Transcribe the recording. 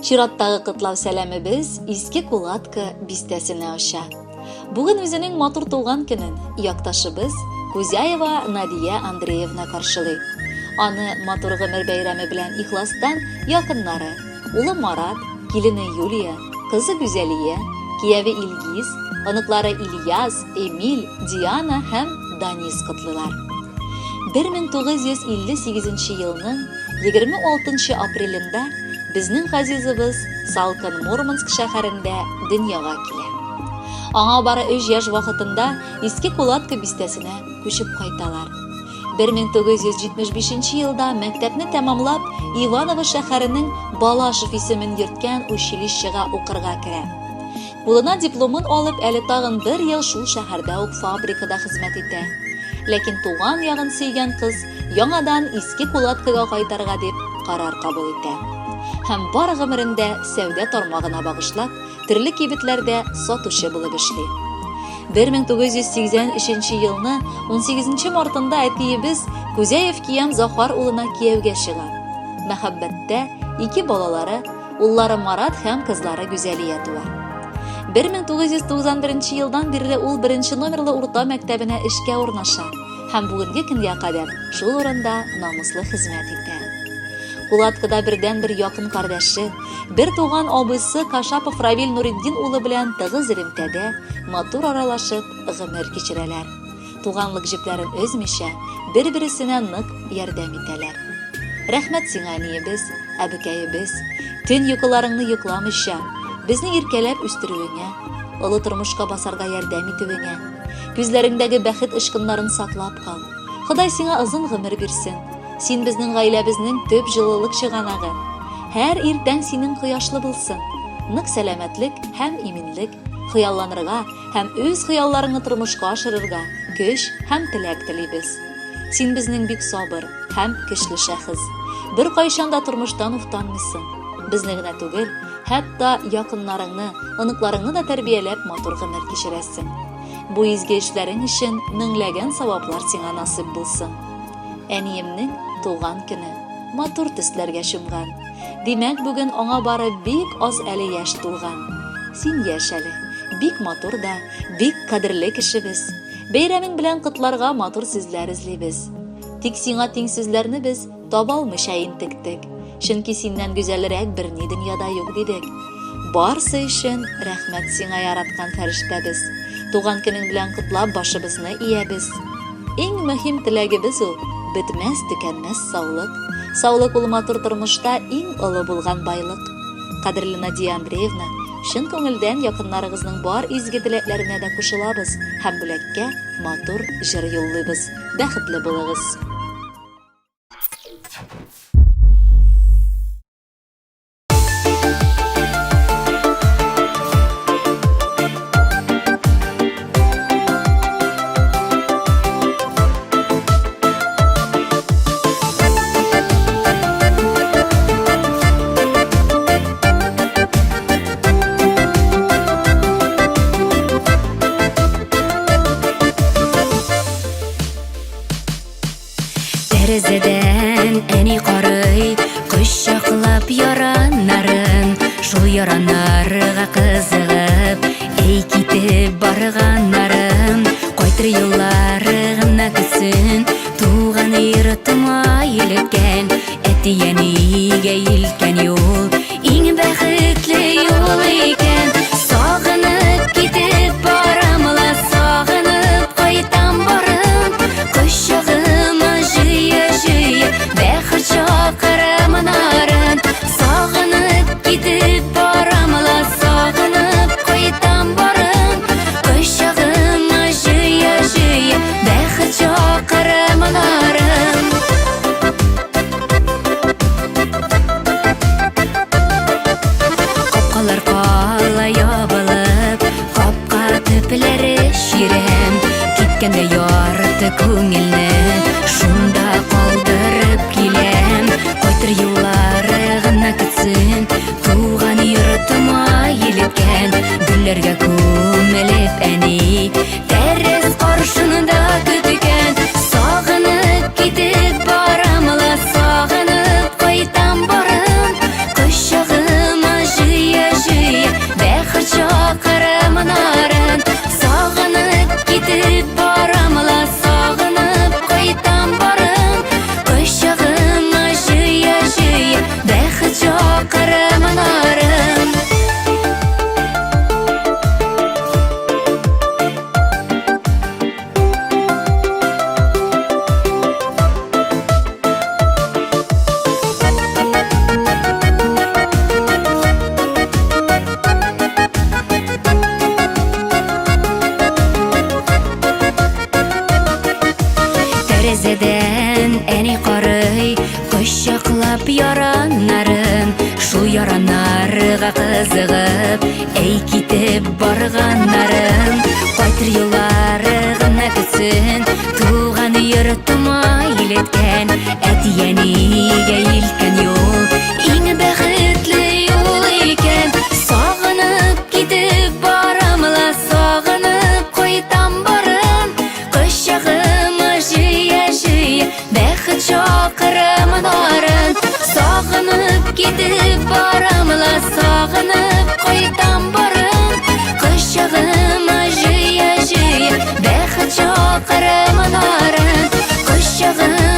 Чираттагы котлау сәламебез Иске Кулатка бистәсенә оча. Бүген үзенең матур туган көнен якташыбыз Кузяева Надия Андреевна каршылый. Аны матур гомер бәйрәме белән ихластан якыннары, улы Марат, килене Юлия, кызы Гүзәлия, кияве Илгиз, оныклары Ильяс, Эмиль, Диана һәм Данис котлыйлар. 1958 елның 26 апрелендә безнең газизыбыз салкын Мурманск шәһәрендә дөньяга килә. Аңа бары 3 яшь вакытында Иске Кулатка бистәсенә күчеп кайталар. 1975 елда мәктәпне тәмамлап, Иваново шәһәренең Балашев исемен йөрткән училищега укырга керә. Кулына дипломын алып, әле тагын бер ел шул шәһәрдә үк фабрикада хезмәт итә. Ләкин туган ягын сөйгән кыз яңадан Иске Кулаткага кайтарга дип карар кабул итә. Һәм бар гомерендә сәүдә тармагына багышлап, төрле кибетләрдә сатучы булып эшли. 1983 елны 18 мартында әтиебез Кузяев Киям Захар улына кияүгә чыга. Мәхәббәттә ике балалары Уллары Марат һәм кызлары Гүзәлия туа. 1991 елдан бирле ул беренче номерлы урта мәктәбенә эшкә урнаша һәм бүгенге көнгә кадәр шул урында намуслы хезмәт итә. Кулаткада бердәнбер якын кардәше, бер туган абыйсы Кашапов Равил Нуретдин улы белән тыгыз элемтәдә, матур аралашып гомер кичерәләр. Туганлык җепләрен өзмичә, бер-бересенә нык ярдәм итәләр. Рәхмәт сиңа, әниебез, әбекәебез, төн йокыларыңны йокламыйча, безне иркәләп үстерүеңә, олы тормышка басарга ярдәм итүеңә. Күзләреңдәге бәхет очкыннарын саклап кал. Ходай сиңа озын гомер бирсен. Син безнең гаиләбезнең төп җылылык чыганагы. Һәр иртәң синең кояшлы булсын. Нык сәламәтлек һәм иминлек, хыялланырга һәм үз хыялларыңны тормышка ашырырга көч һәм теләк телибез. Син безнең бик сабыр һәм көчле шәхес. Беркайчан да тормыштан уфтанмыйсың. Безне генә түгел, хәтта якыннарыңны, оныкларыңны да тәрбияләп матур гомер кичерәсең. Бу изге эшләрең өчен меңләгән саваплар сиңа насыйп булсын. Әниемнең туган көне матур төсләргә чумган. Димәк, бүген аңа бары бик аз әле яшь тулган. Син яшь әле, бик матур да, бик кадерле кешебез. Бәйрәмең белән котларга матур сүзләр эзлибез. Тик сиңа тиң сүзләрне без таба алмыйча интектек. Чөнки синнән гүзәлрәк берни дөньяда юк дидек. Барсы өчен рәхмәт сиңа яраткан фәрештәбез. Туган көнең белән котлап башыбызны иябез. Иң мөһим теләгебез ул, бетмәс, төкәнмәс саулык. Саулык ул матур тормышта иң олы булган байлык. Кадерле Надия Андреевна, чын күңелдән якыннарыгызның бар изге теләкләренә дә кушылабыз һәм бүләккә матур җыр юллыйбыз. Бәхетле булыгыз! Тәрәзәдән әни карый, кочаклап яраннарын, шул яраннарга кызыгып, әй китеп барганнарын, кайтыр юллары гына көтсен, туган йортыма илткән, әти-әнигә илткән юл, иң бәхетле юл икән. Сагынып китеп барам ла, сагынып кайтам барым, кочагыма җыя-җыя, бәхет чакыра монарын. Сагынып китеп барам ла, сагынып кайтам барым, кочагыма җыя-җыя, бәхет чакыра монарын. Капкалар кала ябылып, капка төпләре чирәм. Киткәндә ярты күңелне шунда калдырып киләм. Кайтыр юллары гына көтсен, туган йортыма илткән. Гөлләргә күмелеп әни, Тәрәз каршында көткән. Сагынып китеп барам ла, сагынып кайтам барым. Кочагыма Тормышка кызыгып, әй китеп барганнарын, Кайтыр юллары гына көтсен, Туган йортыма илеткән, Әти-әнигә илткән юл, Иң бәхетле юл икән. Сагынып китеп барам ла, Сагынып кайтам барын, Кочагыма җыя-җыя, Бәхет чакырым нарын. Сагынып китеп барам ла, Сагынып кайтам барын, Кочагыма җыя-җыя, Бәхет чакырым нарын. Кочагыма.